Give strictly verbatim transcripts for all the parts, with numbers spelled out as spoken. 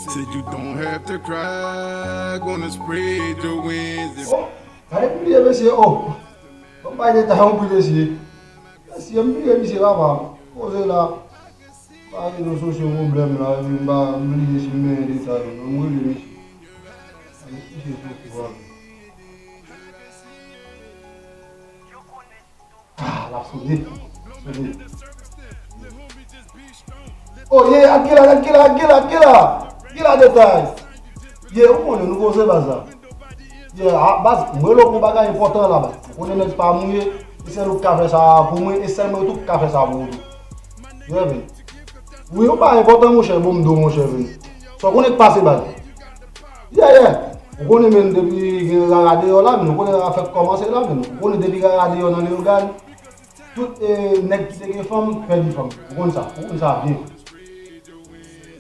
Said you don't have to cry, gonna spread your wings. Oh, gade m bliye mesye, oh. Bon, bay detay, m bliye mesye. Mesye, m bliye mesye, papa. Koze la. Pa rezo sosyo pwoblèm la, epi m pa bliye si m genyen detay yo. Non, m rele misye. Misye sou kou a. Ah, l ap sone. Sone. Oh, ye, ak ki la, ak ki la, ak ki la, ak ki la? Ki la detay? Ye, ou konnen, nou koze baz la. Ye, a, baz, mwen lè w gon bagay enpòtan la, baz. Ou konnen nèg pa mouye, e sèl ou k ka fè sa pou mwen, e sèl mwen tou k ka fè sa pou ou tou. Ye, vin. Wi, ou pa enpòtan, monchè, bon m do, monchè, vin. Sa w konnen k pase, baz. Ye, ye. Ou konnen, men, depi gen rara deyò la, men, ou konnen afè k kòmanse la, men. Ou konnen depi rara deyò nan Leyogàn, tout, eh, nèg ki te gen fanm, pèdi fanm. Ou konn sa, ou konn sa byen.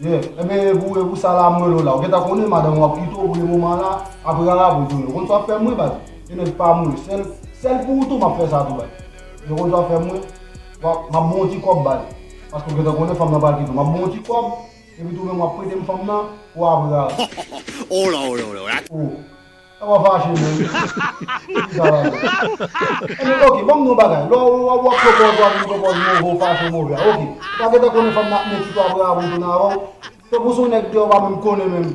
Yeah. Ebyen, e pou, e pou sa la, m rele w la. Ou gentan konnen, madanm ou ap kite w pou le moman la, apre rara pou tounen. Ou konn sa w ap fè mwen, baz. E nèg pa mwen. Sèl, sèl pou ou tou, m ap fè sa tou, baz. Ou konn sa w ap fè mwen, w ap, m ap bon ti kòb, baz. Paske ou gentan konnen fanm nan pral kite w. M ap bon ti kòb, epi tou menm w ap prete m fanm nan, ou apre rara. Oh là, oh là, oh là. Oh. Sa pa fache, men. Sa va. Ebyen, ok, ban m di w bagay. Lè w ap pwopòze, w ap vin pwopòze move, w fache move a. Ok. Ou pa gentan konnen fanm nan ap mete tou apre a pou tounen avè w. Se pou se yon nèg deyò pa menm konnen menm.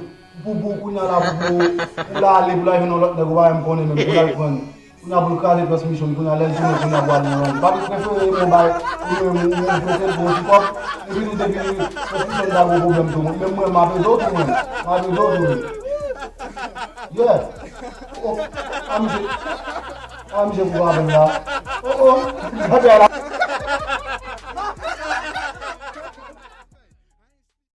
Pou, pou, kounye a la, pou, pou, pou l ale, pou l al jwenn yon lòt nèg, ou pa menm konnen menm, pou l al pran. Kounye a pou l kraze transmisyon, kounye a lè l tounen, kounye a pou al nan yon. Pa t prefere yon bay, ou menm, ou menm jete l pou yon ti kòb. Epi tou, depi transmisyon ta gon pwoblèm tou. Menm mwen, m ap ede w tou, mwen. M ap ede w tou, mwen. Yeah. Oh, a misye. A misye pou avè m la. Oh, oh. Gade la.